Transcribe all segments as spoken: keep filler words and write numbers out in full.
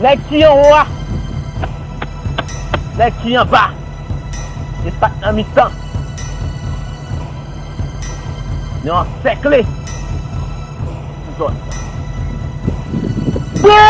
Nèg ki anwo a, nèg ki anba, e pa t nan mitan. Nou ansèkle zòn nan. Bwa!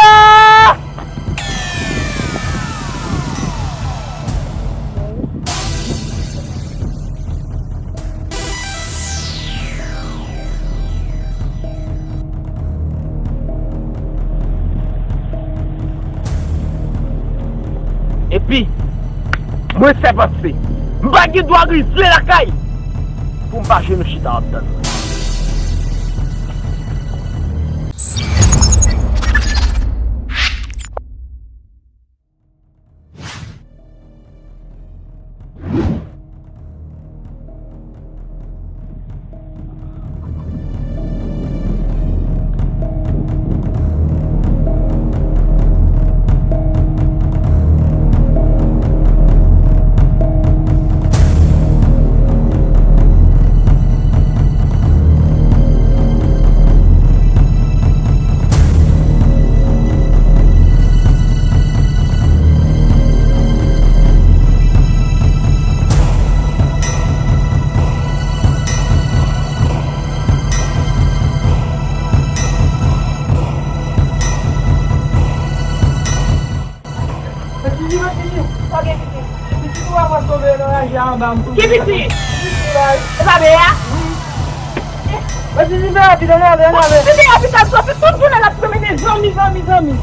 Epi, mwen fè panse, m pa gen dwa rive lakay pou m pa jwenn yon chita ap tann mwen. Mwen ti di, mwen ti di, sa gen pitit. Pitit ou a pral tonbe nan raje a anba m tou. Ki pitit? Pitit la wi. E pa Bea? Wi. Mwen ti di, Bea pi nan lave, nan lave. Bon, Bea pi ka sòti tout jounen l ap promene zanmi, zanmi, zanmi.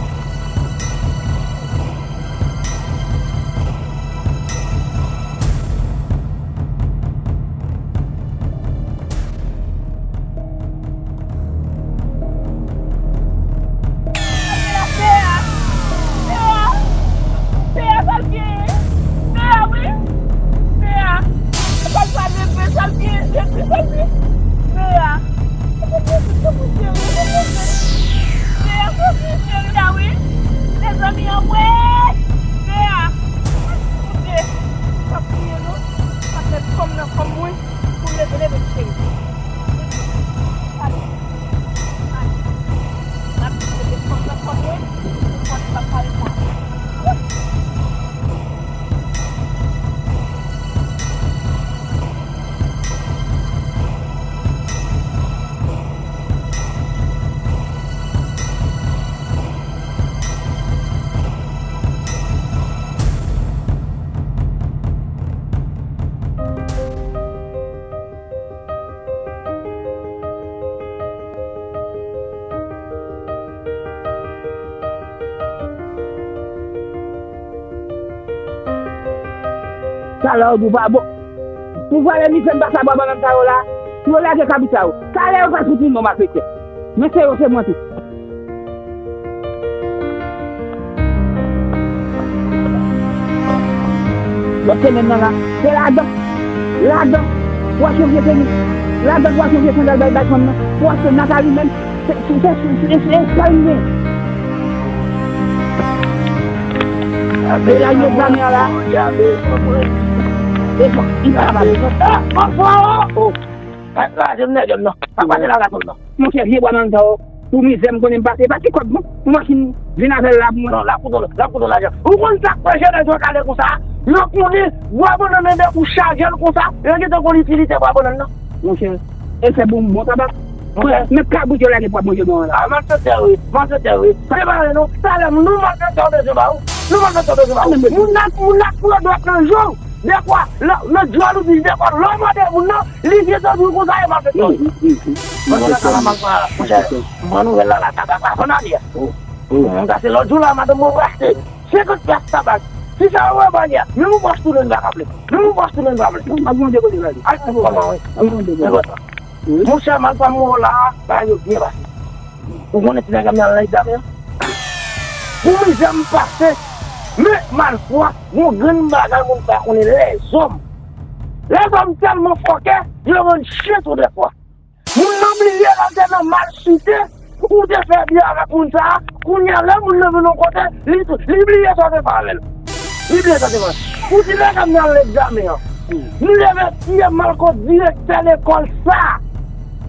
Mezanmi, anmwey! Bea! Monchè, m ap kriye non. Sa fè kòm nan kòm mwen. Pou leve, leve, cheri. Ale. Ale. N ap mete kòm nan kòm mwen. Pou kontinye ap pale sa. Talè w di w pa bon. Pou vale mizè m pase a bwa bannann sa yo la. Pou yo lage kabrit sa yo. Talè yo pral fout moun non malfektè. Men se yo, se mwen tou. Lòt semèn nan la, se ladan, ladan, pou achte vye tenis, ladan pou achte vye sandal bay, bay fanm nan, pou achte Nathalie menm, se, se, se, se, se, se sa l gen. E la yo egzamen an la. E bon, li pa mal. Ay, raje m nèg m nan. Pa pase la lajan m nan. Monchè, vye bwa nan tan, pou mizè m konnen m pase, pa ti kòb non. Pou machin vin avè l la pou mwen. Non, l ap koute w, l ap koute w lajan. Ou konn sa k fè jènès yo kale konsa? Yo konnen bwa bannann nan depi w chaje l konsa, yo gentan konn itilite bwa bannann nan. Monchè, e fè bon, bon tabak. Monchè. Men kabrit yo lage pou ap manje bon an la. A, malfektè wi, malfektè wi. Prepare nou, talè nou malfektè w bezwen ba ou. Nou malfektè w bezwen ba ou. Moun nan, moun nan pran dwèt nan je w. Defwa, nan, nan djòl ou di, defwa, lè w mande moun nan, li gentan di w konsa, e malfektè w ye. Mwen konn sa la mal pran la, monchè. M pran nouvèl la, la, tabak la, fò n ale. Mwen kase lòt jou la, madanm mwen achte senkant pyès tabak. Si sa yo wè banyè, menm yon pòch tounen m pa ka ple. Menm yon pòch tounen m pa ple. Al pou kòman, wi. Al pou kòman. Monchè, mal pa mwen la, bagay yo byen pase. Ou konnen ti nèg la m nan egzamen an? Pou mizè m pase, men malfwa, gon grenn bagay moun pa konnen, lèzòm. Lèzòm tèlman fòkè, yo rann chen tou defwa. Moun nan bliye lè l te nan malsite, ou te fè byen avèk moun sa a, kounye a lè moun nan vin yon kote, li, li bliye sa w te fè avè l. Li bliye sa w te fè. Pou ti nèg la m nan egzamen an. M leve pye m al kot direktè lekòl sa a.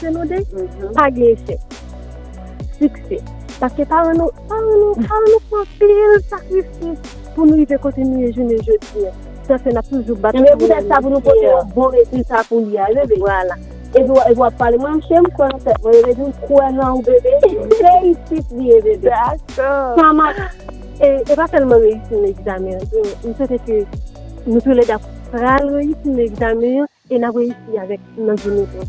kote nou de, pa gen echèk. Sikse. Paske paran nou, paran nou, paran nou fè anpil sakrifis pou nou rive kote nou ye jounen jodi a. Sa fè n ap toujou bat. Men poutèt sa pou nou pote yon bon rezilta pou li a, bebe. Vwala. Epi w ap pale, mwen, cheri, m kwè nan tèt mwen, bebe, di m kwè nan ou, bebe. Reyisit li ye, bebe. Dakò. Sa m ap, e, e pa sèlman reyisi nan egzamen an, m swete ke nou toulède ap pral reyisi nan egzamen an e n ap reyisi avèk nan vi nou tou.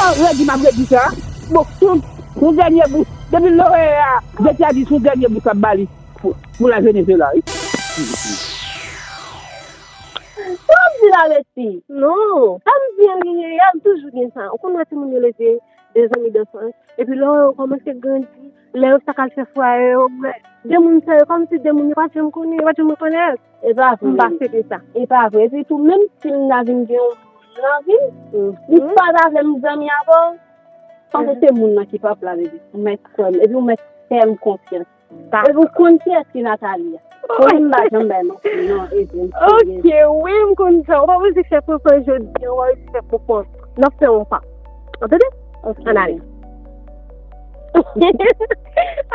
Oh, redi m ap redi sa. Bon, yon, yon dènye bous. Depi lè w wè a, Betty a di se yon dènye bous l ap ba li pou, pou la Venezuela, wi. Sa w ap di la, Betty? Non, sa m di an, gen, gen, y ap toujou gen sa. Ou konn wè timoun yo leve, de zanmi danfans. Epi lè w wè yo kòmanse grandi, lè yo sa k al fè fwaye yo, wè, de moun sa yo, kòmsi de moun yo pa t janm konnen, yo pa t janm rekonèt. E pa vre. M pa swete sa. E pa vre. Epi tou, menm si m ta vin gen yon moun nan vi m, li pa ta vle m zanmi avè w, paske se moun nan ki papa, baby. Ou mèt kwè m. Epi ou mèt fè m konfyans. Epi ou konn kiyès ki Nathalie a. Konnen m pa janm bay manti, non, epi m serye. Ok, wi, m konn sa. Ou pa bezwen fè pranpran jodi a, ou pa bezwen fè pranpran. N ap fè yon pa. Ou tande? Ok. Ann ale.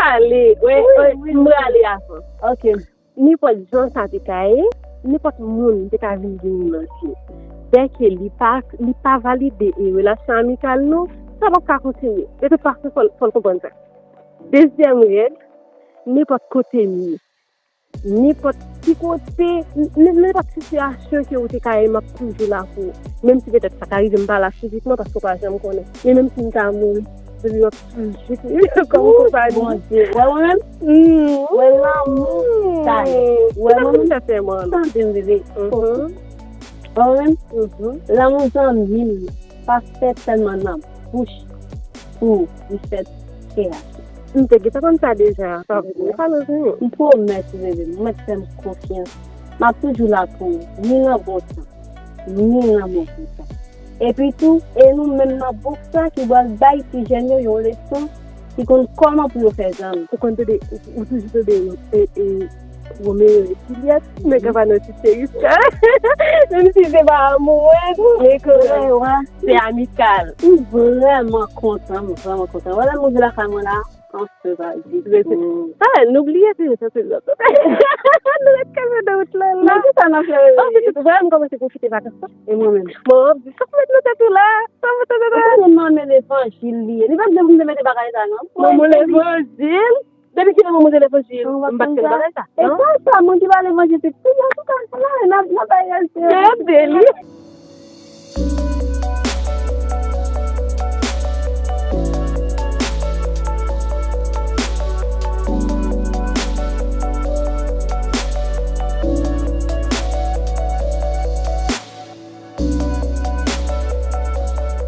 Ale, wi, wi, wi, m prale avan. Ok. Nenpòt jan sa te ka ye, nenpòt moun te ka vin gen yon lòt je. Dèke li pa, li pa valide e relasyon amikal nou, sa p ap ka kontinye. De tout fason, fò l, fò l konprann sa. Dezyèm règ, nenpòt kote m ye, nenpòt ki kote, n-, n-, nenpòt sitiyasyon ke ou te ka ye, m ap toujou la pou ou. Menm si petèt sa ka rive m pa la fizikman, paske w pa janm konnen. E menm si m ta mouri, depi w ap toujou kòm konpani. Bondye, wè mwen menm? Wè lanmou sa ye. Wè mwen menm? Tande m, bebe. Wè mwen menm? Lanmou zanmi m pa fèt sèlman nan bouch pou li fèt kè a. M te gentan konn sa deja, pa vre, pa nan zanmi. M pwomèt ou, bebe, ou mèt fè m konfyans. M ap toujou la pou ou, ni nan bon tan, ni nan move tan. Epi tou, e nou menm nan bouk sa ki pral bay ti jèn yo yon leson ki konn kòman pou yo fè zanmi. Ou konn tande, ou, ou toujou tande, e, e, Romeo e Juliet, men ka pa nan ti seris ka. Menm si se pa amourèz, men kanmenm, se amikal. M vrèman kontan, m vrèman kontan. Wè lè m rive lakay mwen la, an se pa ditou. Sa, nou bliye se sa se lòt. Nou ret kanpe nan wout la, la. Men ki sa n ap fè? Oh, pitit, vrèman, m kòmanse pwofite vakans lan. E mwen menm? Bon, w ap di, sa k met nan tèt ou la? Sa k met nan tèt ou la? Ou konnen manman levanjil li ye. Li pa t vle pou m te mete bagay sa, non. Manman levanjil? Depi kilè mwen montre levanjil? M pa t konn bagay sa, non? E pa sa, moun ki pa levanjil, se tout moun ki ka fè la, n ap, n ap bay respè. Tande li.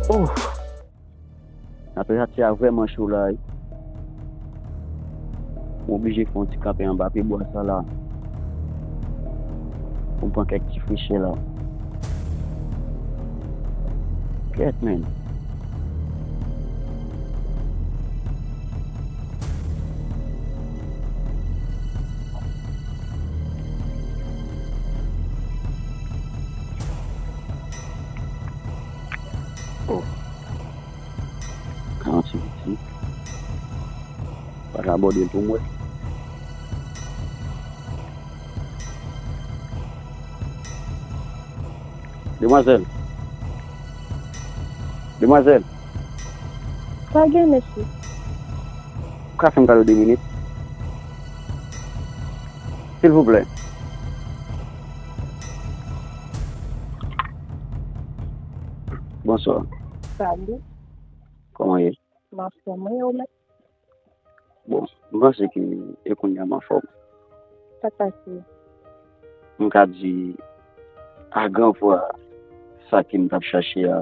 Oh! Tanperati a vrèman cho la, wi. M oblije fè yon ti kanpe anba pye bwa sa la pou m pran kèk ti frechè la. Kèt, men. Oh. Ka yon ti piti. Pa ka abòde l pou mwen. Demwazèl. Demwazèl. Sa gen, mesye? Ou ka fè m kado de minit? Silvouplè. Bonswa. Salut. Kòman ye? M anfòm, wi, ou menm? Bon, m panse ke e kounye a m anfòm. Sa k pase? M ka di a gran vwa sa ke m t ap chache a,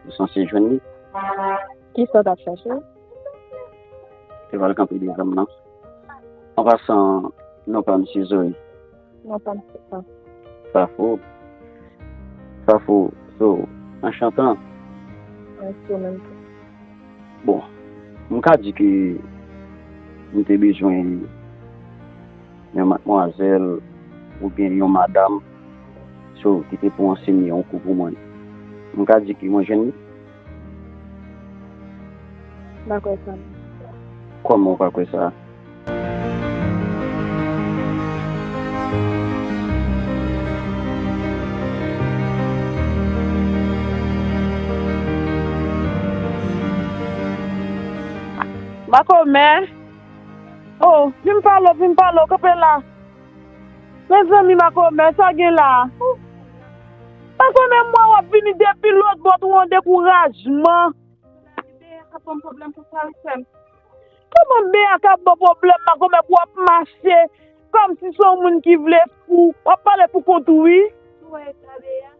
m sanse jwenn li. Kisa w t ap chache? Te pral kanpe devan m nan. An pasan, non pa m se Zoe. Non, pa m se pa. Fafo. Fafo. So, anchantan. Mèsi, ou menm tou. Bon, m ka di ke m te bezwen yon madmwazèl oubyen yon madanm, so, ki te pou ansenye yon kou pou mwen. M ka di ke mwen jwenn li. M pa kwè sa. Kòman ou pa kwè sa? Makomè. Oh, vin pale w, vin pale w, kanpe la. Mezanmi, Makomè, sa gen la? Makomè, m wè w ap vini depi lòt bò, ou an dekourajman. Bea k ap ban m pwoblèm pou sa, wi, sè m. Kòman Bea k ap ban w pwoblèm, Makomè, pou w ap mache kòmsi se yon moun ki vle fou? W ap pale pou kont ou, wi. Ou wè eta Bea?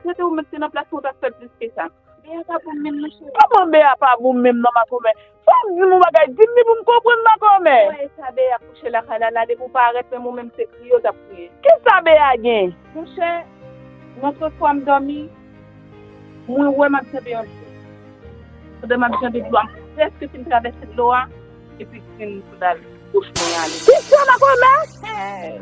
Se te ou menm te nan plas mwen, ou t ap fè plis ke sa. Bea pa bon menm non, cheri. Kòman Bea pa bon menm non, Makomè? Fò w di m yon bagay, di m li pou m konprann, Makomè. Ou wè eta Bea kouche lakay la, la depi w parèt, menm ou menm se kriye w t ap kriye. Kisa Bea gen? Monchè, lòt fwa m dòmi, mwen wè m ap janbe yon dlo. Pandan m ap janbe dlo a, m prèske fin travèse dlo a, epi grenn sandal goch mwen ale. Kisa, Makomè?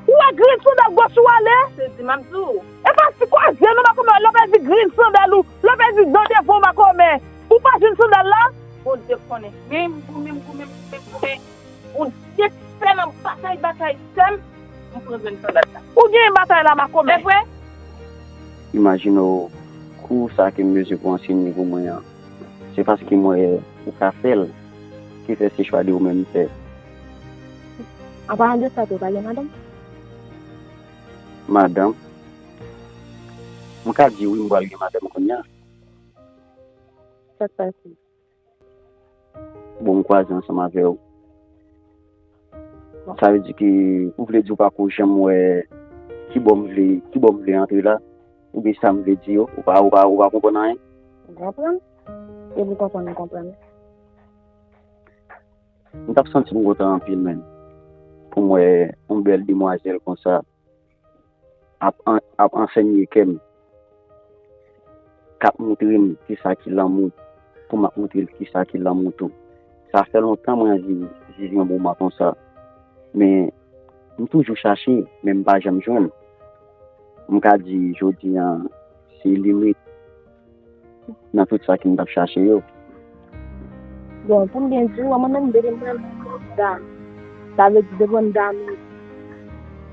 Ou wè grenn sandal goch ou ale? Sezi m ap di w. E pa ti kwaze non, Makomè, lè w pèdi grenn sandal ou, lè w pèdi dan devan w, Makomè, ou pa jwenn sandal la? Bondye konnen. Men m goumen, m goumen, m goumen, m goumen. Bondye ki fè nan batay, batay, sè m, m pran grenn sandal la. Ou genyen batay la, Makomè? Se vre? Imajine w kou sa ke m bezwen pou ansenye pou mwen an. Se paske m wè ou ka fè l, ki fè se chwa de ou menm m fè. An palan de sa tou, ou pa gen madanm? Madanm? M ka di wi, m pral gen madanm kounye a. Sa k pase? Bon, m kwaze ansanm avè w. Sa vle di ke ou vle di ou pako janm wè kibò m vle, kibò m vle antre la, oubyen sa m vle di yo, ou pa, ou pa, ou pa konprann anyen? M konprann. E pou konprann, m konprann. M t ap santi m kontan anpil, menm, pou m wè yon bèl demwazèl konsa ap an-, ap ansenye kè m, k ap montre m kisa ki lanmou, pou m ap montre l kisa ki lanmou tou. Sa fè lontan mwen anvi viv yon moman konsa. Men, m toujou chache, men m pa janm jwenn. M ka di jodi a, se limit nan tout sa ke m t ap chache yo. Bon, pou m byen di w, mwen menm depi m renmen yon moun, m damou. Sa vle di depi m damou.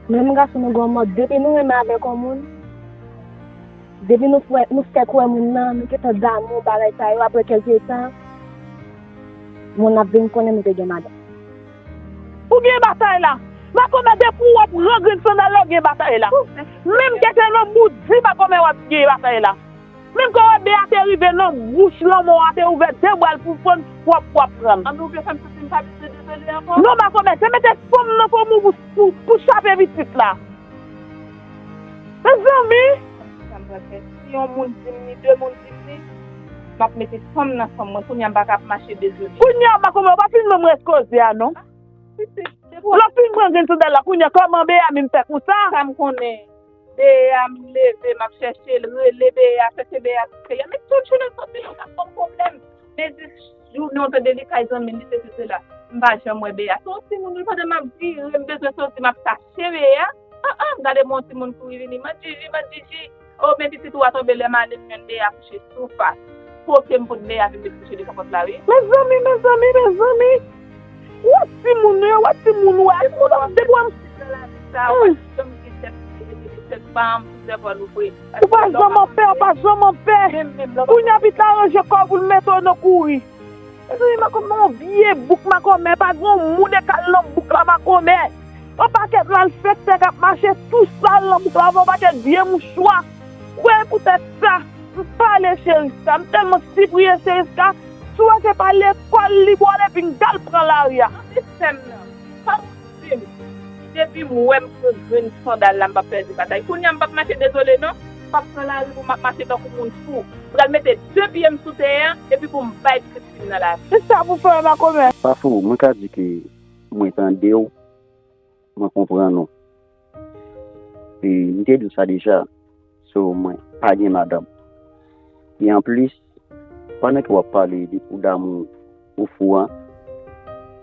Menm gason nou gen yon mòd, depi nou renmen avèk yon moun, depi nou fè, nou fè kwè moun nan, nou gentan damou, bagay sa yo, apre kèlke tan, moun nan ap vin konnen nou te gen madanm. Ou gen batay la. Makomè, depi w ap pran grenn sandal la, ou gen batay la. Menm kèkè nan boudi, Makomè, w ap gen batay la. Menm kò w ap byen a te rive nan bouch lanmò a, te ouvè de bra l pou pran, w ap, w ap pran. Anben ou vle fè m santi m pa dezole ankò? Non, Makomè, se mete fanm nan fanm ou pou, pou, pou chape pitit la. Mezanmi! Sa m pral fè? Si yon moun di m li, de moun di m li, m ap mete fanm nan fanm mwen. Kounye a m pa ka ap mache dezole. Kounye a, Makomè, ou pa fin menm ret koze a, non. Lè w fin pran grenn sandal la, kounye a, kòman Beyami m fè konsa? Sa m konnen. Beyami leve, m ap chèche l, rele Beya, chèche Beya sou Beya. Men tout jounen soti, nou t ap ban m pwoblèm. Men jis jounen, w tande li kay zanmi l, li sesi sela. M pa janm wè Beya. Se yon timoun, wi, pandan m ap vire, m bezwen soti, m ap chache Beya. Ah, ah, m gade m wè yon timoun kouri vini, Mandjiji, Mandjiji. O, men pitit ou a tonbe lè m ale m jwenn Beya kouche sou fas. Pote m pot Beya vin met kouche devan pòt la, wi. Mezanmi, mezanmi, mezanmi. Wè timoun yo, wè timoun, wè timoun ap debwa. Sa, wè, janm gen tèt, tèt pa m, sèvo louvri. Ou pa janm anpè, ou pa janm anpè. Kounye a vin aranje kò w pou l mete w nan kouri. Mezanmi, makomè, yon vye bouk makomè, pa gen yon moun e k al nan bouk la makomè. Yon pakèt malfektè k ap mache tou sal nan bouk la, avè yon pakèt vye mouchwa. Kwè poutèt sa, m pale Cheriska, m tèlman sipriye Cheriska, si w wè se pa lekòl li pwale epi m t al pran lari a. Anplis sè m nan, pa w di m, depi m wè m pran grenn sandal la, m p ap pèdi batay. Kounye a m p ap mache dezole non, m p ap pran lari pou m ap mache tankou moun fou. M pral mete de pye m sou tè a, epi pou m bay pitit fi m nan lavi. Se sa pou fè, makomè. Pafou, mwen ka di ke mwen tande w, mwen konprann ou. E m te di w sa deja, so mwen pa gen madanm. E anplis, pandan ke w ap pale de kou damou ou fou an,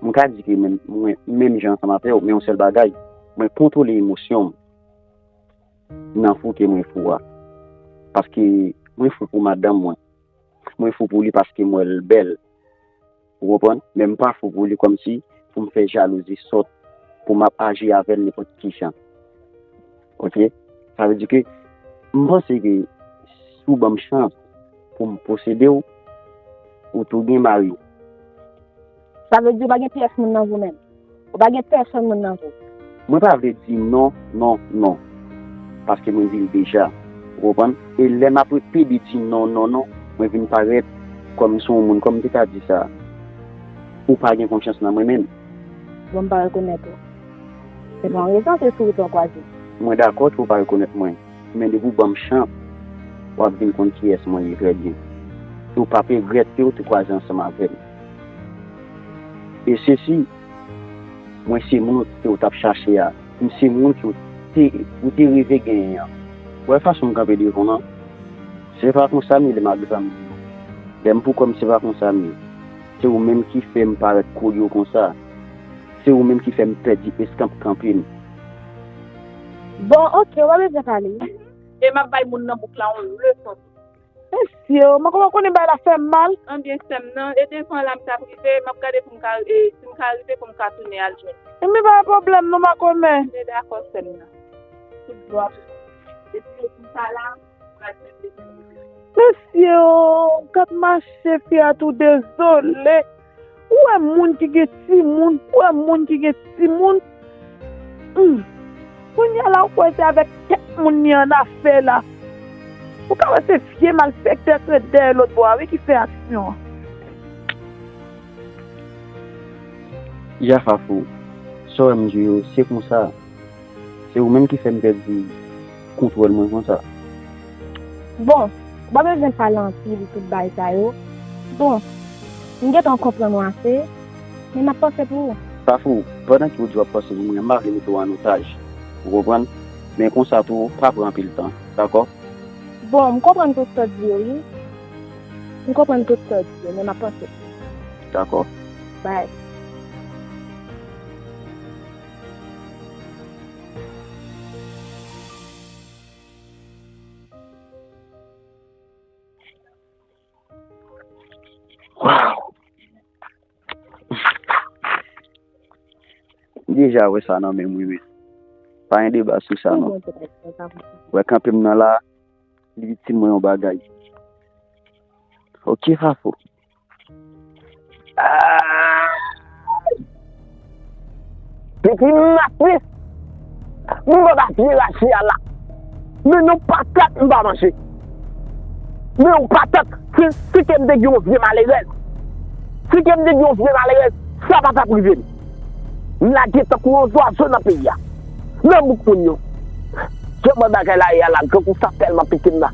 m ka di ke menm, mwen, menm jan ansanm avè w, men yon sèl bagay, mwen kontwole emosyon m nan fou ke mwen fou a. Paske mwen fou pou madanm mwen. Mwen fou pou li paske m wè l bèl. Ou konprann? Men m pa fou pou li kòmsi pou m fè jalouzi sòt, pou m ap aji avè l nenpòt ki jan. Oke? Sa vle di ke m panse ke si w ban m chans pou m posede w, ou tou gen mari w. Sa vle di ou pa gen pyès moun nan vou menm? Ou pa gen pèsonn moun nan vou? Mwen pa vle di non, non, non. Paske mwen di l deja. Ou konprann? E lè m ap repede di non, non, non, mwen vin parèt kòm se yon moun, kòm m te ka di sa, ou pa gen konfyans nan mwen menm. Bon, m pa rekonèt ou. Se pa yon rezon, se sou wout ou kwaze. Mwen dakò ke w pa rekonèt mwen, men depi w ban m chans, w ap vin konn kiyès mwen ye trè byen. E w p ap regrèt ke w te kwaze ansanm avè m. E sesi, mwen se moun ke w t ap chache a. M se moun ke w te, ou te reve genyen an. W wè fason m kanpe devan w lan? Se pa konsa m ye, malgre sa m di w. Lè m pou kò m, se pa konsa m ye. Se ou menm ki fè m parèt kouri w konsa. Se ou menm ki fè m pèdi eskanp kanpe m. Bon, oke, w pa bezwen pale. E m ap bay moun nan bouk la yon leson. Mesye, o, mwen kòman konnen bagay la fè m mal? Anbyen, sè m nan, e devan la m t ap rive, m ap gade pou m ka, e, si m ka rive pou m ka tounen al jwenn. Ebyen, pa gen pwoblèm non, makomè. Ebyen, dakò, sè m nan. Tout glwa pou Bondye. Depi yo di sa la, m pral fè devan Bondye. Mesye, o, gad mache fi a tou dezole. Ou wè moun ki gen timoun, ou wè moun ki gen timoun. Hmm. Kounye a la, ou kwè se avèk kèk moun li annafè la. Ou ka wè se vye malfektè k ret dèyè lòt bò a, wi, ki fè aksyon an. Ya Fafou, sa w wè m di w yo, se konsa. Se ou menm ki fè m pèdi kontwòl mwen konsa. Bon, ou pa bezwen pale anpil tout bagay sa yo. Bon, m gentan konprann ou ase, men m ap panse pou ou. Fafou, pandan ke w di w ap panse pou mwen, m pa vle mete w an otaj. Ou konprann? Men konsa tou, pa pran anpil tan. Dakò? Bon, m konprann tout sa w di yo, wi. M konprann tout sa w di yo, men m ap panse pou ou. Dakò. Bye. Waw! M deja wè sa nan men m wi, men pa gen deba sou sa non. Wè kanpe m nan la, li di mwen yon bagay. Oke, Fafo. Ah! Pitit matris! M anba pye rache a la. Men yon patat m pa manje. Men yon patat, si, si ke m te gen yon vye malerèz. Si ke m te gen yon vye malerèz, sa pa t ap rive m. M lage tankou yon zwazo nan peyi a. Nan bouk moun yo. Jan m wè bagay la ye a la, grangou sa tèlman pike m la.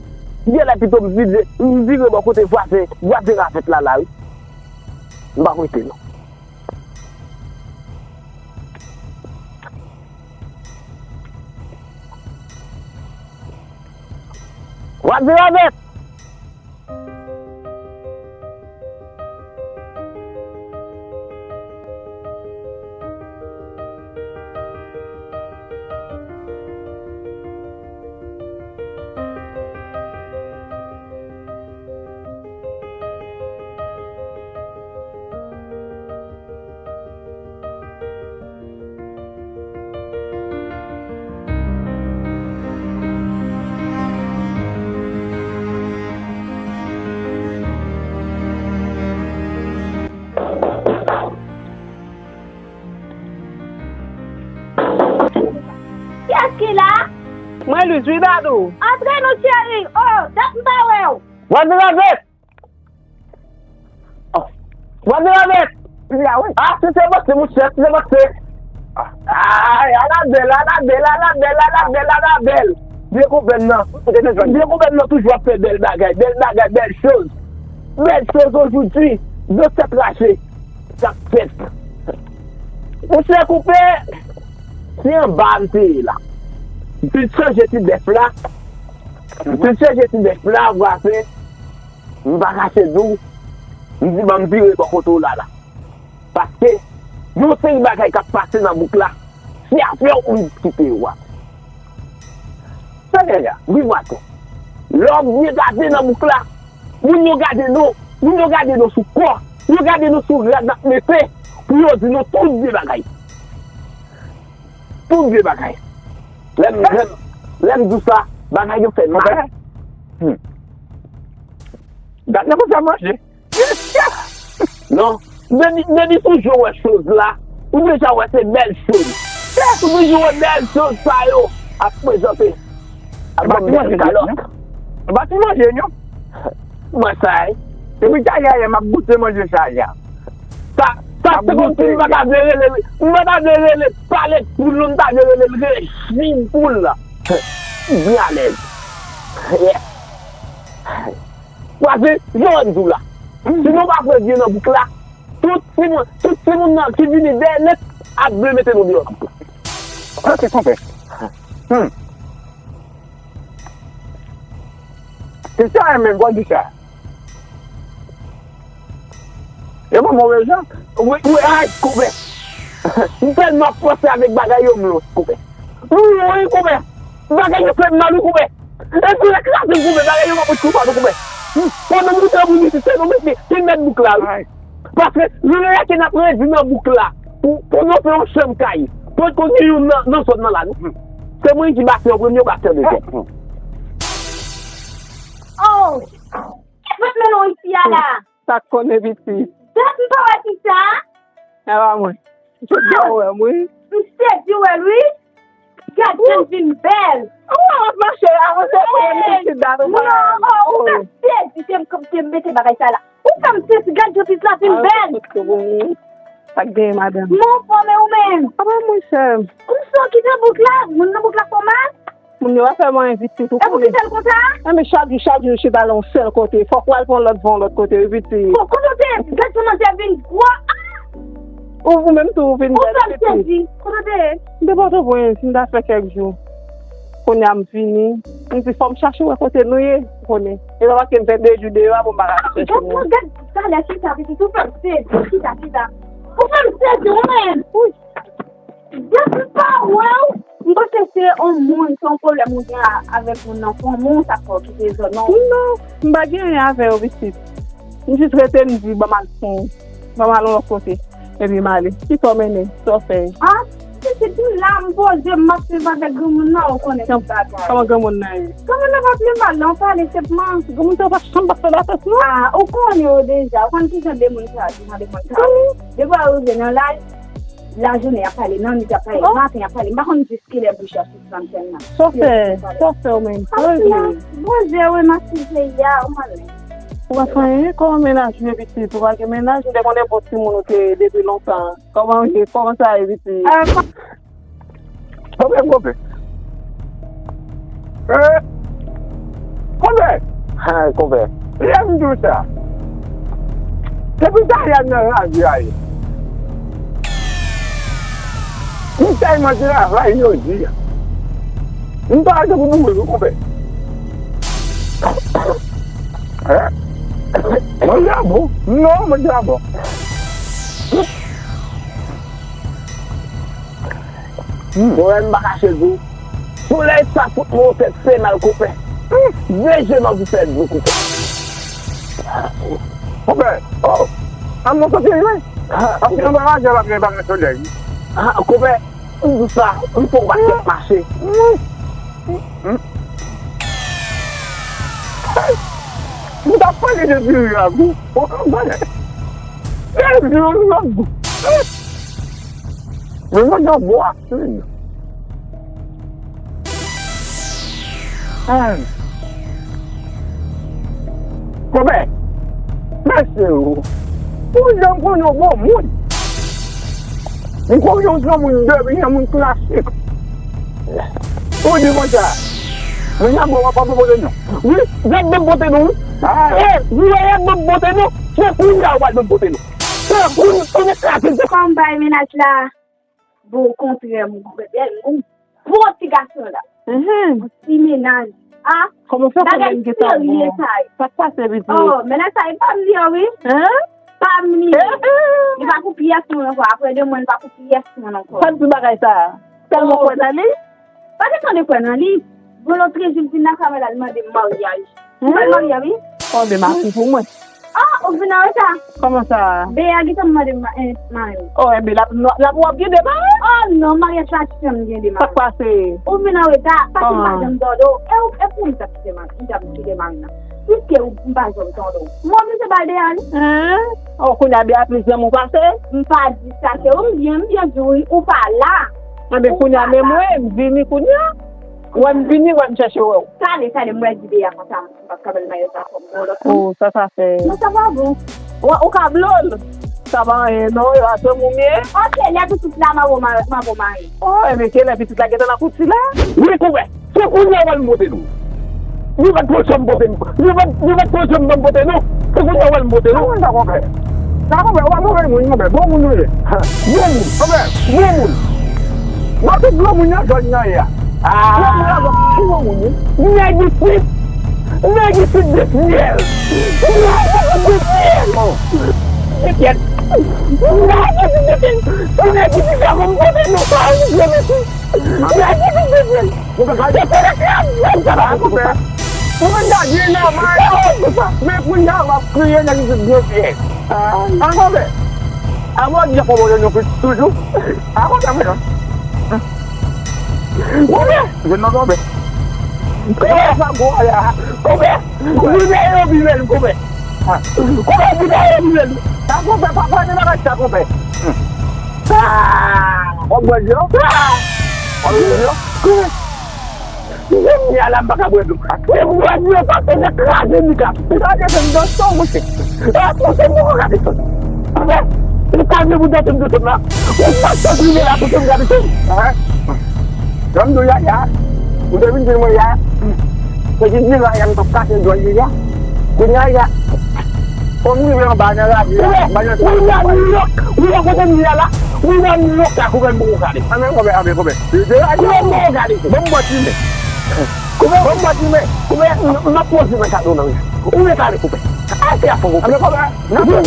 Genlè pito m vire, m vire bò kote vwazen, vwazen ravèt la la wi. M pa rete non. W ap vin avèk. Kiyès ki la? Mwen, Lwiz, wi, Dadou. Antre non, cheri. Oh, dat m pa wè w. Mwen vin avèk. Oh. Mwen vin avèk. Li la, wi. Ah, si se panse, monchè, si se panse. Ah. Ay, Anabèl, Anabèl, Anabèl, Anabèl, Anabèl. Vye konpè m nan. Vye konpè m nan toujou ap fè bèl bagay, bèl bagay, bèl choz. Bèl choz ojouti. Yo tèt rache. Sa k fèt. Monchè Koupè, se anba m te ye la. M fin chanje ti bèf la. M fin chanje ti bèf la, vwazen. M pa kache di w. M di, ban m vire bò kote w la la. Paske, yon seri bagay k ap pase nan bouk la. Se afè w pou m kite yo a. Sa gen la, viv atou. Lè w ap byen gade nan bouk la, moun yo gade nou, moun yo gade nou sou kò, yo gade nou sou rad n ap mete, pou yo di nou tout vye bagay. Tout vye bagay. Lè m, lè m, lè m di w sa, bagay yo fè mal. Hmm. Gad nan konsa manje. Non, depi, depi sou je w wè choz la, ou deja wè se bèl choz. Lè ou toujou wè bèl choz sa yo ap prezante. Ap ban m bèl kalòt. Ou pa ti manje, non? Mwen sa, wi. Depi talè a, m ap goute manje sa a. Sa, sa se kòmsi m pa ta vle rele, m pa ta vle rele pale poul, non, m ta vle rele rejim poul la. Byen alèz. Yes. Vwazen, jan w di w la. Si nou pa pran byen nan bouk la, tout timoun, tout timoun nan ki vini dèyè nèt ap vle mete nou deyò nan bouk la. Ok, konpè. Hmm. Se sa menm, w di sa. E bon, move jan. Wi, wi, ay, konpè. M tèlman panse avèk bagay yo, m lòs, konpè. M mouri, konpè. Bagay yo fè m mal, wi, konpè. E tou lè kraze, konpè, bagay yo pa pot konsa, non, konpè. Pandan m moute moun isit, se nou mete, ki mèt bouk la, wi. Paske, nou rete n ap redi nan bouk la. Pou, pou nou fè yon chanm kay. Potko gen youn nan, nan zòn nan la, non. Se mwen ki bati an premye, ou bati an dezyèm. Oh! Mwen mennen w isi a la. Sa k konnen pitit? Dat m pa wè ti sa. E pa mwen. M sezi w wè m, wi. M sezi w wè l, wi. Gad jan l vin bèl. Ou wè w ap mache la, mwen se premye pitit dat ou pa wè m. Non, oh, ou fè m sezi, te m, te m mete bagay sa la. Ou fè m sezi, gad jan pitit la vin bèl. Sa k genyen, madanm? Mwen anfòm, e ou menm? Apa mwen, sè m. Ou sou ki nan bouk la? Moun nan bouk la fè w mal? Moun yo pa fè mwen envite tou. E pou ki sèl konsa? Enben chak jou, chak jou, chita nan yon sèl kote. Fòk w al pran lòt van lòt kote, wi, pitit. Bon, kote w te ye? Gad kòman te vin gwo. Ah! Ou, ou menm tou, ou vin bèl, pitit. Ou fè m sezi. Kote w te ye? M te Pòtoprens, m ta fè kèk jou. Kounye a m vini. M di, fò m chache wè kote nou ye, ou konnen. E pa paske m fè de jou deyò a pou m pa ka chèche nou. Gad, gad, talè chita, pitit, ou fè m sezi, chita, chita. Ou fè m sezi, ou menm. Wi. Depi m pa wè w, m panse se yon moun, se yon pwoblèm ou gen a, avèk moun nan, se yon moun sa fè w kite zòn nan. Non, m pa gen anyen avè yo, pitit. M jis rete, m di, ban m al fon, ban m al yon lòt kote. Epi m ale. Kisa w mennen? Sa w fè? Ah, pitit, m la, m poze, m ap viv avèk granmoun nan, ou konnen tout bagay. Kòman granmoun nan ye? Granmoun nan pa pi mal, non, pale senpman. Granmoun sa yo pa janm pase latès, non? Ah, ou konnen yo deja, ou konn kijan de moun sa yo, kijan de moun sa yo. Depi w rive nan laj, lajounen y ap pale, nan nuit y ap pale, maten y ap pale. M pa konn jis kilè bouch yo sispann fè m nan. Sa w fè, sa w fè w menm? Sa w fè? Bondye remèsye peyi a, ou konnen. Ou pa fè anyen? Kòman mennaj ou ye, pitit? Ou pa gen mennaj? M te konnen bon timoun ou te ye depi lontan. Kòman w ye? Kòman sa ye, pitit? Konpè, konpè. Eh, konpè. Hay, konpè. Lè m di w sa, depi talè a m nan raje a ye. M tèlman travay jodi a. M pa wè tankou mouri, wi, konpè. Mwen di a bon. Non, mwen di a bon. Mwen menm m pa kache di w. Solèy sa fout mwen yon tèt fè mal, konpè. De je m ap fè dlo, konpè. Konpè, oh, a m nan soti wi. Ap gen anba raje, ap gen bagay solèy. Konpè, m di sa, m fè w pa tèt mache. M t ap pale de diri a gou. Ou konprann? De diri a gou. Men mwen gen bwa. Konpè, mesye, ou janm konn yon bon moun. M konn yon granmoun de, yon moun klasik. Ou di konsa, men n ap bon, w ap bon pote non. Wi, w ap bon pote non, wi. E, wi, w ap bon pote non. Se kounye a w ap bon pote non. Se kounye a w ap bon pote non. Kòm bay mennaj la. Bon, okontrè, m bèl, m bon ti gason la. Yon ti mennaj. Ah, kòman fè bagay serye sa ye. Sa k pase, pitit? Oh, mennaj sa ye pa m li an, wi. Pa m li. Li pa pou pyès moun ankò. Apre de mwa, li pa pou pyès moun ankò. Sa k di bagay sa? Tèlman kwè nan li? Pa gen tan de kwè nan li. Bon, lòt jou, l vin lakay mwen, l al mande m maryaj. Ou pral marye, wi? Oh, men m akou pou mwen. Ah, ou vin an reta. Kòman sa? Bea gentan mande m ma- eh, mari. Oh, enben, l ap, l ap, w ap gen de mari? Oh, non, maryaj pa janm gen de mari. Sa k pase? Ou vin an reta, paske m pa janm tande w. E ou, e pou m t ap kite mari, m t ap kite mari nan. Piske ou, m pa janm tande w. Mwen oblije ba l Bea, wi. Hein? Oh, kounye a Bea plis granmoun pase? M pa di sa, se ou m byen, m byen di w, wi, ou pa la. Enben, kounye a, men mwen, m vini kounye a. Wè m vini, wè m chèche wè w. Tande, tande, m wè di Bea konsa, m p ap ka ba l maryaj la fò m gen yon lòt moun. Oh, sa, sa fè. Non, sa pa bon. Ou, ou ka blo l. Sa pa anyen, non, yo, atò moun ye. Ok, lè pitit la, m ap mari. Oh, enben, ke lè pitit la gentan nan kouti la? Wi, konpè. Se kounye a w al monte nou. Li pa t pran chanm pote nou. Li pa t, li pa t pran chanm ban m pote nou. Se kounye a w al monte nou. Sa konpè. Sa konpè, ou pa move moun, konpè. Bon moun ou ye. Bon moun. Konpè, bon moun. Nan tout granmoun yo jwenn nan ye a. Granmoun yo jwenn ki bon moun, wi. Nèg isit. Nèg isit de fyèl. Nèg isit de fyèl. Nèg isit de fyèl. Nèg isit de fyèl. Nèg isit de fyèl. Nèg isit de fyèl. Ou pa ka di konpè. Ou pa ka di nòmal. Men kounye a w ap kriye nan YouTube byen fè. An konpè. Avan di konpè w nou plis toujou. An konpè mwen. Konpè. Jwenn nan konpè. Konpè sa gwo la. Konpè. Vide yo vide l konpè. Konpè vide yo vide l. Sa konpè pa pale bagay sa konpè. Ah! W ap bwè dlo? Ah! W ap bwè dlo? Konpè. Jodi a la, m pa ka bwè dlo. Se bwè dlo sa, se nan kraze mi ka. Kraze se m dòt sa, monchè. E, monchè, m poko ka desann. Anfèt, m kaze pou dòt m desann la. Ou pa t rive la, pou m ka desann. Jan m di w, Yaya, ou te vin di mwen, Yaya, se ki di la, Yaya, m t ap kase djòl li, Yaya. Kounye a, Yaya, fò m rive anba nan ravin la, m pa janm. Ou nan Nouyòk, ou wè kote m ye a la, ou nan Nouyòk la, kounye a m poko ka desann. Anben, konpè, anben, konpè. Kounye a m poko ka desann. Ban m bò ti men. Koupe, ban m bò ti men. Koupe, m, m ap poze men kado nan ri. Ou ret ale, koupe. Ase a fò, koupe. Anben, koupe. Jou, jou,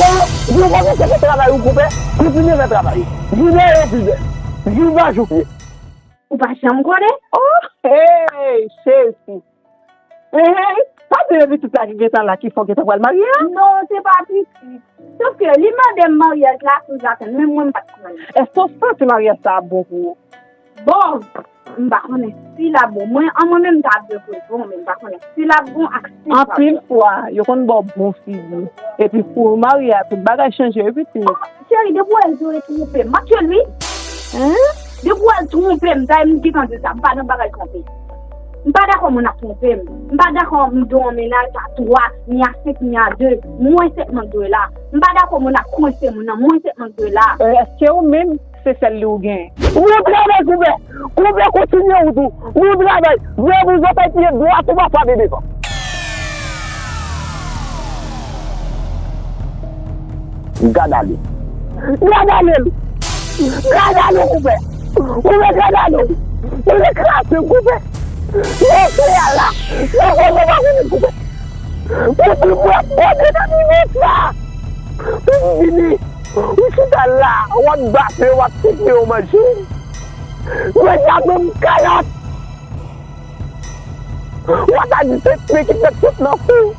jou, jou, se travay ou, koupe. Kontinye fè travay ou. Vide yo vide. Jou pa jou. Ou pa janm konnen? Oh, hey, Jezi. Hey, hey. Pa di pitit la ki gentan la, ki fè w gentan pral marye a? Non, se pa pitit. Sòf ke li mande m maryaj la, sou zatann, men mwen m pa t konnen. Èske w santi maryaj sa a bon pou ou? Bon, m pa konnen si l ap bon. Mwen, an mwen menm, m ta ap jwe pou l bon, men m pa konnen si l ap bon ak si l pa bon. Anpil fwa, yo konn ba w bon figi. Epi pou w marye a, tout bagay chanje, wi pitit. Oh, cheri, depi w wè l twonpe m, m ap tchwe l, wi. Hein? Depi w wè l twonpe m, dayè m gentan di sa, m pa nan bagay twonpe. M pa dakò moun ap twonpe m. M pa dakò m gen yon mennaj a twa, ni a senk, ni a de. Mwen sèlman k dwe la. M pa dakò moun ap kwense moun nan. Mwen sèlman k dwe la. E, èske ou menm, se sèl li ou genyen? Bon travay, Koubè! Koubè, kontinye wout ou! Bon travay! Vye bouzon fè pye dwat ou pa frape devan. Gad ale. Gad ale l. Gad ale, Koubè. Koubè, gad ale. Koubè, kraze, Koubè. Nan fè a la. Nan fè a la, Koubè. Montre m w ap pòte nan minit la. Ou vini, ou chita la, w ap bafe, w ap tike, w manje. Mwen sa menm kalòt. W ap di se men ki fèt sot nan kou.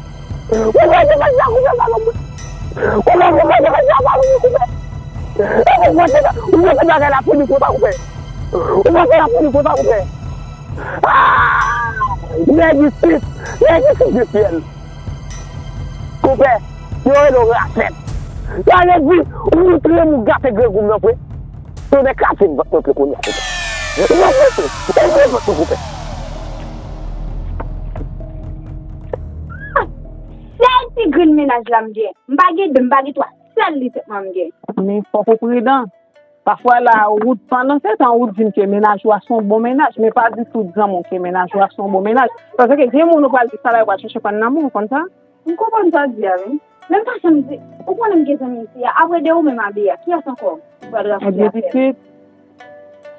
Ou pa te fè sa koupe pa mwen. Ou pa te fè sa pa mwen koupe. Ou pa te fè, ou pa te bagay la pou li koupe pa koupe. Ou pa te la pou li koupe pa koupe. Ah! Nèg isit, nèg isit de fyèl. Koupe, yo rele w rachèt. Sa vle di, ou montre m ou gate grangou m nan vre. Tonnè kraze m vant mwen ple kounye a, koupe. Ou pa montre, ou montre vant mwen, koupe. Sèl ti grenn mennaj la m gen. M pa gen de, m pa gen twa. Sèl li sèlman m gen. Men fòk ou pridan. Pafwa la, ou pandan se tan, ou di m ke mennaj ou a se yon bon mennaj, men pa di tout zanmi w ke mennaj ou a se yon bon mennaj. Paske gen moun ou pral di sa la, yo pral chèche pran nan men w, ou konn sa? M konprann sa w di a, wi. Men m pa janm di, ou konnen m gen zanmi isi a, apre de ou menm Abiya, kiyès ankò ou pral rakonte afè a? Ebyen, pitit,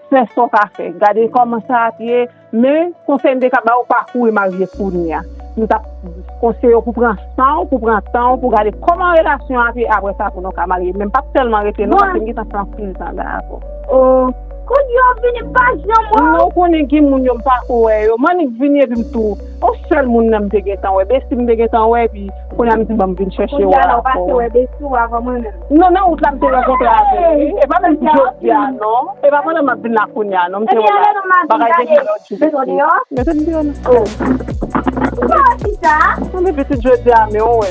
fè sa w ka fè. Gade kòman sa ap ye, men konsèy m te ka ba w, pa kouri marye kounye a. M t ap konseye w pou pran san w, pou pran tan w, pou gade kòman relasyon an ap ye, apre sa pou nou ka marye. Men m p ap tèlman rete non, paske m gentan fè anpil tan la avè w. Oh, kounye a w vini pa janm wè w. Non, ou konnen gen moun yo m pa ko wè yo. M annik vini epi m tou. Yon sèl moun nan m te gentan wè. Besi m te gentan wè, epi kounye a m di ban m vin chèche w ankò. Kounye a la w pase wè besi w avan mwen menm. Non, nan wout la m te rankontre avè l, wi. E pa menm pou jodi a, non. E pa pandan m ap vin la kounye a, non. M te wè la. Bagay te gen lòt jou. Mete m deyò non. Mete m deyò non. Oh. Ou pa wè ki sa? Mwen pitit jodi a, men w wè.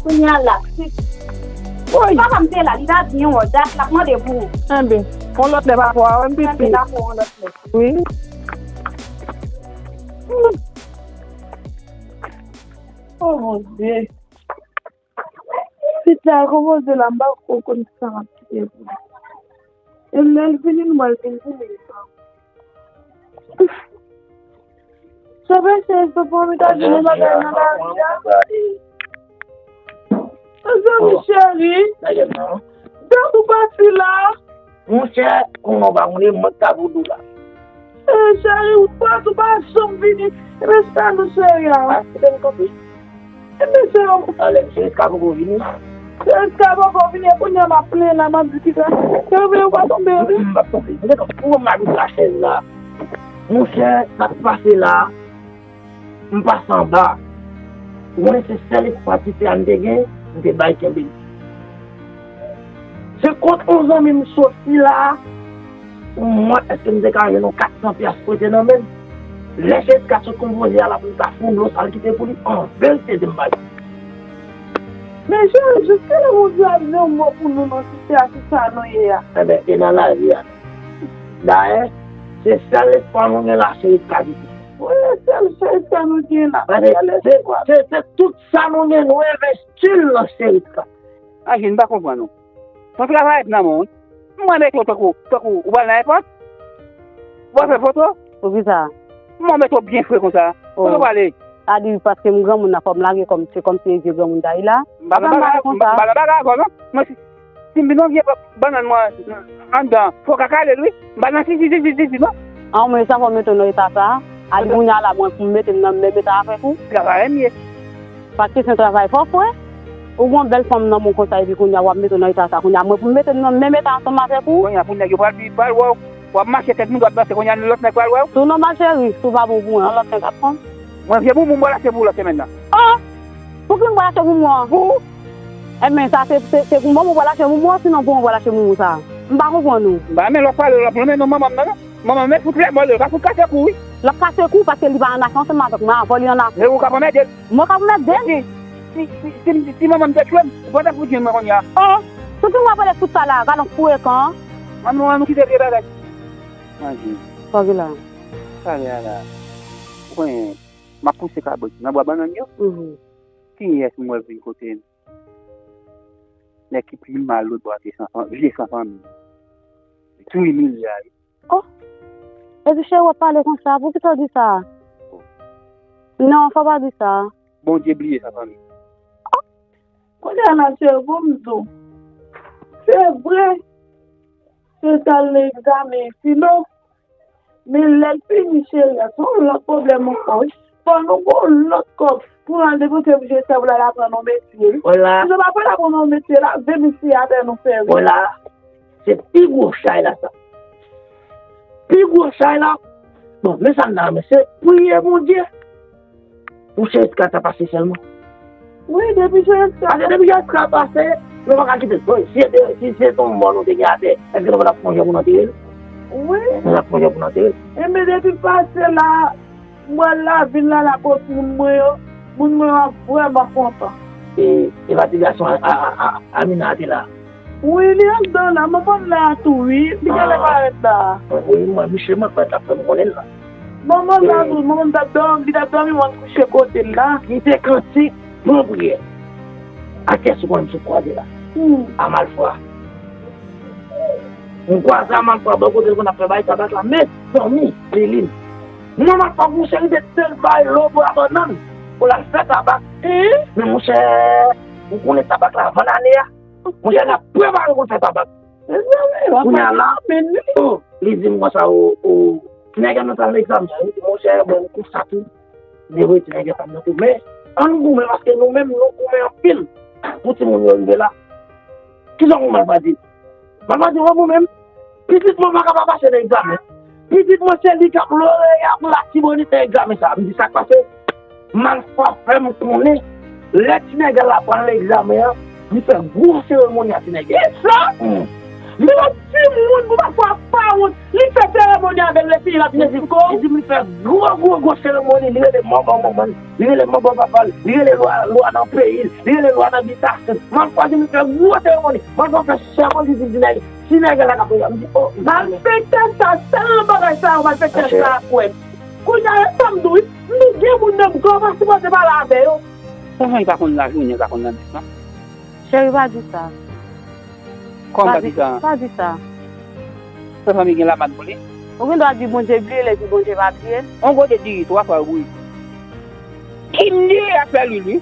Kounye a la. Woy. Papa m te la, li pa di yon wòl, dat l ap mande pou ou. Enben, yon lòt lè papa w a wè m pitit. Enben, dakò, yon lòt lè. Wi. Oh, Bondye. Pitit la kòmanse la, m pa ko konn sa m ap kite pou li. E lè l vini, nou pral vin vini. Sa pa chèz, papa, m ta vin nan bagay nan lavi a. Mezanmi, cheri. Tankou pati la. Monchè, konnen w pa konnen, mwen k ta vodo la. Eh, cheri, ou pa, ou pa janm vini. Ebyen, sa nou cheri a. Pa kite m kanpe. Ebyen, cheri. Alè, cheri, ka poko vini. Cheri, ka poko vini, e kounye a m ap plenn la, m ap di ki sa. Cheri, ou pa tonbe, wi. M p ap tonbe. Mwen gentan pran m ap sou chèz la. Monchè, sa k pase la. M pase anba. Ou konnen se sèl espwa ti sè a m te gen, m te bay kenbe li. Se kot yon zanmi m soti la, pou m wè èske m te ka jwenn yon kat san pyas prete nan men l. Lè Jessica sot konpoze a la pou l ta fè yon dlo sa l kite pou li, an verite se m bay. Men cheri, jiskilè Bondye ap di yon mo pou nou nan sitiyasyon sa nou ye a? Enben, e nan lavi a. Dayè, se sèl espwa nou gen la, se Jessica kite. Wi, sèl, sèl sa nou gen la. Paske se, se, se tout sa nou gen, nou envesti l nan Jessica. Aji, m pa konprann ou. Yon travay ap nan men w, wi. M wè mete w tankou, tankou ou pral nan èpòt. Ou pral fè foto. Poukisa? M wè mete w byen fre konsa. Oh. Kote w prale? A di paske m granmoun nan, fò m lage kò m, se kòmsi e vye granmoun ta ye la. M pa nan bagay, m pa nan bagay avè w, non. Mwen, si, si m vin yon vye bannann mwen anndan, fò w ka kale l, wi. M pa nan sisi, sisi, sisi, non. An, men sa fò w mete w nan eta sa a. A di kounye a la, mwen, pou m mete m nan menm eta avèk ou. Travayè m ye. Pa kesyon travay, fò frè. Ou gen yon bèl fanm nan men w konsa, epi kounye a w ap mete w nan eta sa. Kounye a, mwen, pou m mete m nan menm eta ansanm avèk ou. Kounye a, pou nèg yo pral, pral wè w. W ap mache tèt moun dwat bannen, kounye a, lòt nèg pral wè w. Si w nan malcheri, si w pa bon pou mwen, yon lòt nèg ap pran. Mwen, vye boumou m pral achte pou ou lòt semèn nan. Oh! Pou ki m pral achte boumou an? Pou ou. Enben, sa se, se, se pou mwen ou pral achte boumou an, sinon pou mwen ou pral achte boumou sa? M pa konprann ou. M pa renmen lè w ap pale, w ap lonmen non manman m nan, non. Manman m, men fout lè mò l, l ka fout kase kou, wi. L ap kase kou paske li pa annafè ansanm avèk mwen, avè w li annafè. E ou k ap anmède l. Mwen k ap anmède l? Si, si, si, si, si manman m te tchwe m, ou pa t ap fout jwenn mwen kounye a. Oh, sou ki mwen pale fout sa la, gad yon frekan. An nou, an nou kite vye bagay. Manje. Sa ki la? Sa gen la. Ou konnen, m ap pouse kabrit nan bwa bannann yo. Mhm. Kiyès m wè vin kote m? Nèg ki pi mal lòt bò a, se san fanmi, vye san fanmi. Li tou imilye a, wi. Oh! Epi cheri, w ap pale konsa, poukisa w di sa? Non, fò w pa di sa. Bondye bliye san fanmi. Oh! Kounye a la, cheri, pou m di w. Se vre, se t al nan egzamen filo. Men lè l fini, cheri a, se yon lòt pwoblèm ankò, wi. Fò nou gon lòt kòb pou n al depanse pou Jesè pou l al aprann yon metye, wi. Wè la. Si nou pa pral aprann yon metye la, vin isi atè nou fè, wi. Wè la. Se pi gwo chay la sa. Pi gwo chay la. Bon, men sa m ta renmen, se priye Bondye pou Cheriska ta pase sèlman. Wi, depi Cheriska. Paske depi Cheriska pase, nou pa ka kite l. Bon, si se te, si se te yon mò nou te gen atè, èske nou pa t ap fè yon jan pou n antere l? Wi. Nou t ap fè yon jan pou n antere l. Enben, depi l pase la, m wè lavil la, l ap ofri moun mwen yo. Moun mwen yo ap vrèman kontan. E, e pa ti gason a, a, a, a, Amina a te la? Wi, li anndan la. Manman l la tou, wi. Li genlè parèt la. Wi, mwen, misye, mwen kwè t ap fè m konnen l la. Manman l la tou, manman m t ap dòmi, li t ap dòmi, mwen kouche kote l la. Kite kantik, pran priyè. A kiyès ou konn sou kwaze la? Hmm. A Malfwa. M kwaze a Malfwa bò kote l konn ap fè bay tabak la. Mezanmi, Lilin. Mwen Malfwa gon seri de sèl bay lòbo a bannann pou l al fè tabak. Men monchè, ou konnen tabak la vann ane a. Monchè, l ap prepare pou l fè tabak. Kounye a la, oh, li di m konsa, oh, oh, ti nèg nan pral nan egzamen, wi, monchè, bon, m konsa tou. Li voye ti nèg sa m nan tou. Men, ann goumen, paske nou menm, nou goumen anpil pou timoun yo rive la. Kisa w konn Malfwa di? Malfwa di, wè mwen menm, pitit mwen pa ka pa pase nan egzamen. Pitit mwen se li k ap loreya pou Latibonit nan egzamen sa. M di sa k pase. Malfwa fè m konnen, lè ti nèg la pral nan egzamen an, li fè gwo seremoni a ti nèg la. Kisa? Hmm. Li fè yon timoun pou Malfwa pa wont. Li fè seremoni avè l, lè fini l ap vin esplike w. Li di m li fè gwo, gwo, gwo seremoni. Li rele manman manman l. Li rele manman papa l. Li rele lwa, lwa nan peyi l. Li rele lwa nan bitasyon. Malfwa di m li fè gwo seremoni. Malfwa fè sèmon, li di ti nèg, ti nèg la k ap priye. M di, oh, malfektè sa, sèl nan bagay sa yo, malfektè sa a kwè. Kounye a, e sa m di w, wi. M di, gen moun nan m pa sipoze pale avè yo. Sa fanmi pa konn lajounen, pa konn lannwit, non? Cheri, pa di sa. Kòman pa di sa? Pa di sa. Sa fanmi gen lamat pou li? Ou gen dwa di Bondye bliye l epi Bondye pa bliye l. On kote diri twa fwa yo boule. Ki m diri afè li, li?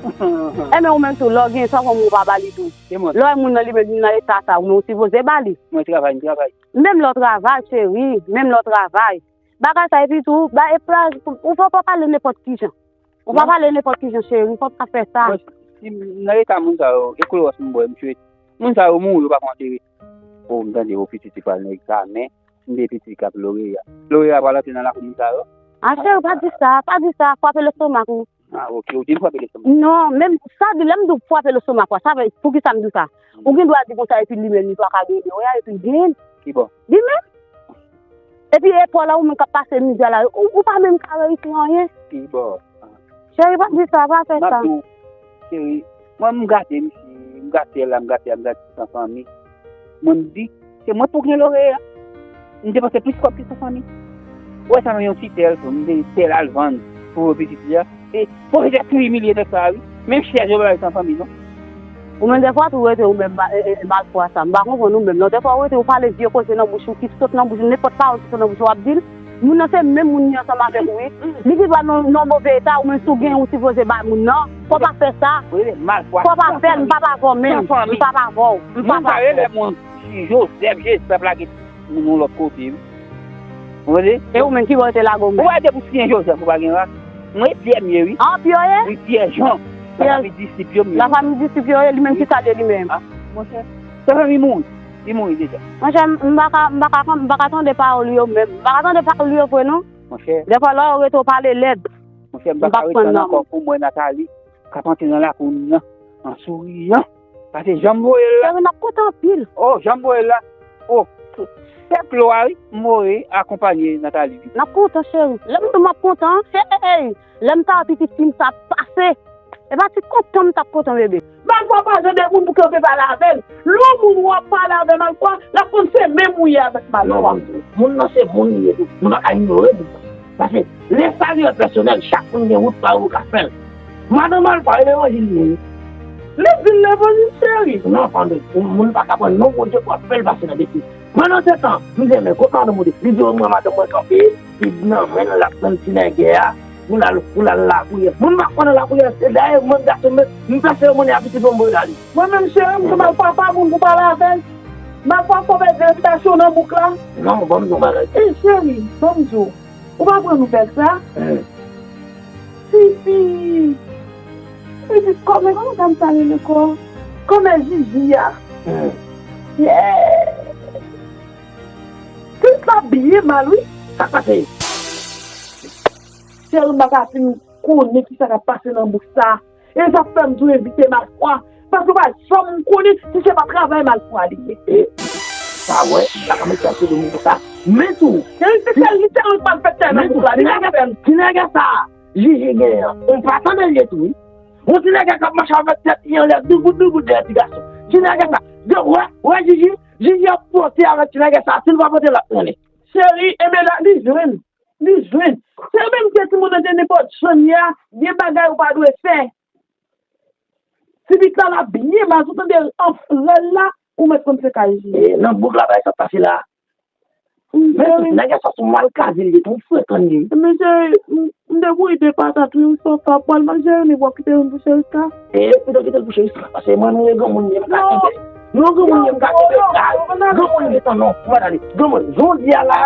Enben, ou menm tou, lè w gen sa fanmi w pa ba li tou. Lè w wè moun nan li menm li nan eta sa, ou menm ou sipoze ba li. Mwen travay, m travay. Menm lè w travay, cheri, menm lè w travay. Bagay sa, epi tou, ba, e plaj, ou fè w pa pale nenpòt ki jan. Ou pa pale nenpòt ki jan, cheri, fò w pa fè sa. Mwen, si m nan eta moun sa yo, e klowòs m bwè, m chwe. Moun sa yo mouri, yo pa pran antere. O, m tande, o, pitit li pral nan egzamen, m tande pitit li k ap loreya. Loreya pral antre nan lakou moun sa yo. A, cheri, pa di sa, pa di sa, frape lestomak ou. A, oke, ou di m frape lestomak. Non, menm sa di, lè m di w frape lestomak ou, sa vle, poukisa m di w sa? Ou gen dwa di konsa, epi li menm, li pa ka gen loreya, epi l gen. Ki bò? Li menm. Epi epòl la, ou menm k ap pase mizè la, ou, ou pa menm ka reyisi anyen. Ki bò? Cheri, pa di sa, pa fè sa. M ap di w, cheri, mwen m gate misye, m gate la, m gate a, m gate san fanmi. Mwen m di, se mwen pou gen loreya. M depanse plis kòb ke san fanmi. Ou wè sa nan yon ti tèl tou, m te tèl al vann pou pitit li a. E pwofesè tou imilye nèg sa a, wi. Menm chèz yo pa bay san fanmi, non. Ou menm dèfwa tou rete ou menm, e, e, e, malfwa sa. M pa konprann ou menm, non. Dèfwa ou rete ou pale vye koze nan bouch ou, ki sot nan bouch ou, nenpòt pawòl ki sot nan bouch ou, w ap di l. Moun nan se menm moun li ansanm avèk ou, wi. Li ki pral nan, nan move eta, ou menm si w gen, ou sipoze bay moun nan. Fò w pa fè sa. Fò w pa fè l, m p ap avè w menm. M p ap avè w. M p ap avè w. Moun sa yo rele moun Joseph, Joseph lage moun yon lòt kote, wi. Ou tande? E ou menm ki bò yo te lage w menm? Ou wè depi w siyen Joseph, ou pa gen ras. Mwen Pyè m ye, wi. A, Pyè w ye? Wi, Pyè Jan. Lafanmi disip yo m ye. Lafanmi disip yo ye, li menm ki sa de li menm? A, monchè. Sa fanmi moun. Li mouri deja. Monchè, m, m pa ka, m pa ka, m pa ka tande pawòl yo menm. M pa ka tande pawòl yo vre, non. Monchè. Dèfwa lè w rete w pale lèd. Monchè, m pa ka ret tann ankò pou m wè Nathalie k ap antre nan lakou m nan, an souriyan. Paske jan m voye l la. Cheri, n ap kontan anpil. O, jan m voye l la. O, se glwa, wi, m voye akonpanye Nathalie. N ap kontan, cheri. Lè m di m ap kontan, cheri, lè m ta wè pitit fi m sa ap pase. E pa ti kontan m t ap kontan, bebe. Malfwa pa jan de moun pou kanpe pale avè l. Lè yon moun w ap pale avè Malfwa, l ap konn se menm ou ye avèk Malfwa. Non, moun nan se moun li ye tou. Nou pa ka inyore moun nan. Paske le salu est personnel, chak moun gen wout pa yo pou l ka fè l. Madan Malfwa, e levanjil li ye, wi. Li di l levanjil, cheri. Non, tande, moun pa ka pran non Bondye pou ap fè l pase nan betiz. Pandan se tan, m di, men kot madanm ou te? Li di, o, mwen, madanm mwen kanpe, li nan men l, l ap tann ti nègè a, pou l al, pou l al lapriyè. Mwen, m pa kwè nan lapriyè, se dayè, mwen, gason m, m fè seremoni a pitit mwen, m voye l ale. Mwen menm, cheri, m di, Malfwa pa moun pou pale avè l. Malfwa fò pèdi repitasyon nan bouk la. Non, ban m di yon bagay. E, cheri, ban m di w, ou pa pran nouvèl sa? Hmm. Pitit! Pitit, kòmè, kòmè sa m sa rele ankò? Kòmè Jiji a. Hmm. Yeah! Pitit la byen mal, wi. Sa k pase? Cheri, m pa ka fin konnen ki sa k ap pase nan bouch sa. E sa fè m tou envite Malfwa. Paske w pa janm konnen si se pa travay Malfwa li ye. E, sa w wè, sa ka met tèt sou do m konsa. Men tou, se li, se li, se li k pral fè tèt nan bouch la. Ti nèg sa, Jiji genyen an, ou pa tande l ye tou, wi. Yon ti nèg k ap mache avèk tèt li anlè, doubout, doubout dèyè ti gason. Ti nèg sa, de, wè, wè, Jiji, Jiji ap pote avèk ti nèg sa, si l pa pote, l ap trennen. Cheri, enben la, li jwenn. Li jwenn. Se menm ke timoun nan te nenpòt jan li a, gen bagay ou pa dwe fè. Pitit la, l ap byen mal, sou tande l anfle l la, ou mèt konn se kay li. E, nan boug la, bagay sa pase la. Men cheri, nèg sa sou mal kaze li, ton frekan li. Men cheri, m, m te bouyi de patat, wi, m sot ap pral manje, li w ap kite youn pou Cheriska. E, ou te kite l pou Cheriska, paske mwen, mwen, granmoun li, m ka kenbe. Non, granmoun li, m ka kenbe. Granmoun li, tan non, m pa tande. Granmoun, jodi a la,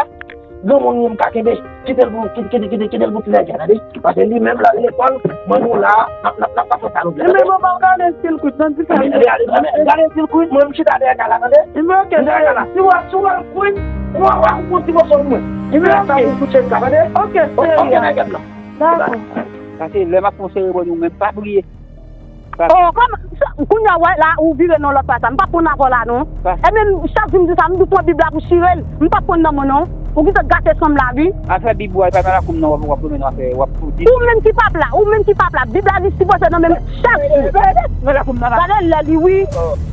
granmoun li, m ka kenbe. Kite l pou, kite, kite, kite, kite l pou ti nèg la, tande. Paske li menm la, lekòl, mwen, nou la, n ap, n ap, n ap pase sa nou vle. Ebyen, manman, gade stil kwit, nan diferans. Ebyen, gade, gade, gade stil kwit, mwen, m chita dèyè kay la, tande. Ebyen, ok, m chita dèyè kay la. Si w ap, si w ap kwit, w ap, w ap kwit ti mòso pou mwen. Ebyen, ok. Sa pou kout chèz la, tande. Ok, ok, nèg la. Dakò. Paske lè m ap fè yon seremoni, ou menm pa priye. Oh, kòman, sa, kounye a, wè, la, ou vire nan lòt paj la. M p ap pran avè w la, non. E menm, chak jou m di sa, m di w pran Bib la pou chire l. M p ap pran nan men w, non. Ou gentan gate san m la, wi. Afè Bib, w ap pale ak ou, non, w ap, w ap goumen nan afè, w ap pou di. Ou menm ki p ap la, ou menm ki p ap la. Bib la, li sipoze nan men m chak jou. Gade lè li, wi.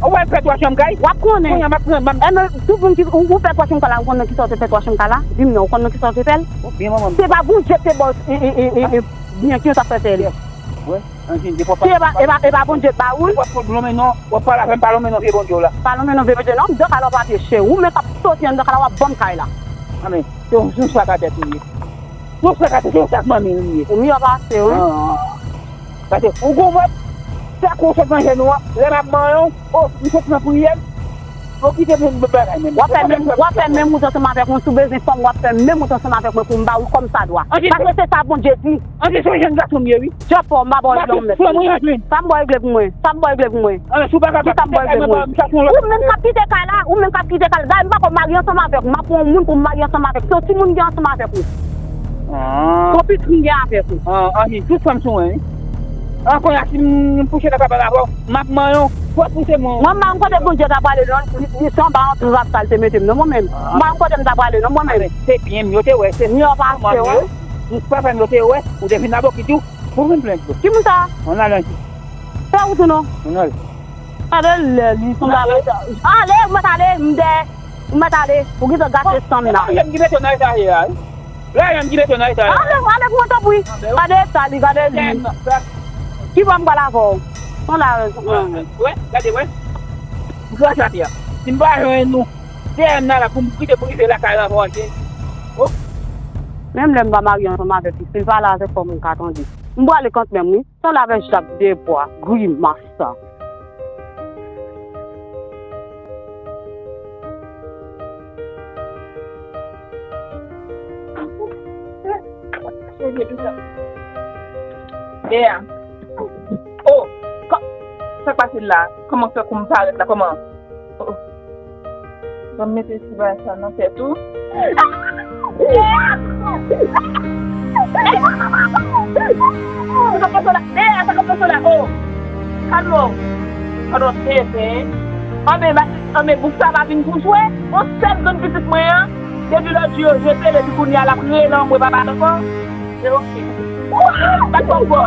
Ou wè, fè twa chanm kay? W ap konnen. Kounye a, m ap pran, m ap. E menm, tout moun ki, ou, ou fè twa chanm kay la, ou konn nan kisa w te fè twa chanm kay la? Di m non, ou konn nan kisa w te fè l? Byen, manman. Se pa Bondye ki te ba w, e, e, e, e, e, byen ki yo t ap fè fè li. Wè, anjin, depi w ap. E pa, e pa, e pa Bondye k ba ou l? Depi w ap fout lonmen non, w ap pale avè m, pa lonmen non vye Bondye w la. Pa lonmen non vye Bondye non, m deja la w pa pye cheri. Ou menm k ap soti anndan kay la, w ap ban m kay la. Anben, se yon, se yon sakatèt ou ye. Se yon sakatèt, se yon sak manmi ou ye. Ou miyò pase w, wi. Paske ou gon vant, fè kou w sot manje nou an, lè m ap manyen w, o, m sot nan priyè m, o kite m bagay menm. W ap fè menm, w ap fè menm wout ansanm avèk mwen, si w bezwen fanm, w ap fè menm wout ansanm avèk mwen pou m ba ou kòmsadwa. Paske se sa Bondye di. Anjin, se yon jèn gason m ye, wi. Djòpò, m pa ba w regle yon mèt. Sa m ba w regle pou mwen. Sa m ba w regle pou mwen. Kisa m ba w regle pou mwen? Ou menm k ap kite kay la, ou menm k ap kite kay la. Dayè, m pa ko marye ansanm avèk ou. M ap pran yon moun pou m marye ansanm avèk. Se yon timoun m gen ansanm avèk ou. Se yon pitit m gen avèk ou. Anjin, tout fanm sou mwen, wi. An kounye a, si m kouche nan kabann avè w, m ap manyen w, fò w pouse mwen. Mwen, m pa konn kote Bondye ta prale, non, li, li se anba yon trap sa l te mete m, non, mwen menm. M pa konn kote m ta prale, non, mwen menm. Se byen m yo te wè, se miyò pase w, wi. Papa m yo te wè, ou te vin abokit tou, pou vin plenn tou. Ki moun sa? Ann al anjou. Fè wout ou non? Ann al. Gade lè li, son bagay sa. Ale, ou mèt ale, m dèyè. Ou mèt ale, ou gentan gate san m nan. Lè menm ki mete w nan eta ye a, wi. Lè menm ki mete w nan eta ye a. Ale, ale pou mwen tanpri. Gade eta li, gade li. Ki bò m pral avè w? Son la. Wè, gade, wè. M kraze atè a. Si m pa jwenn ou, dèyè m nan la pou m kite pou rive lakay la pou manje. Oh. Menm lè m pa marye ansanm avèk li, si l pale avèk fanm m ka tande. M prale kantmenm, wi. Sanble avèk Jak Debwa, grimas sa. Yeah. Oh, sa k pase la? Kòman fè kou m parèt la? Kòman? Oh. Ban m mete ti bagay sa nan tèt ou. Sa k ap pase w la? Deya, sa k ap pase w la? Oh! Kalme w. Padon, tenten. Anben, anben, boug sa pa vin pou jwe. On sèl grenn pitit mwen an, depi lòt jou yo jete l, epi kounye a l ap rele anmwe papa l ankò. Se oke. Bat kò w fò.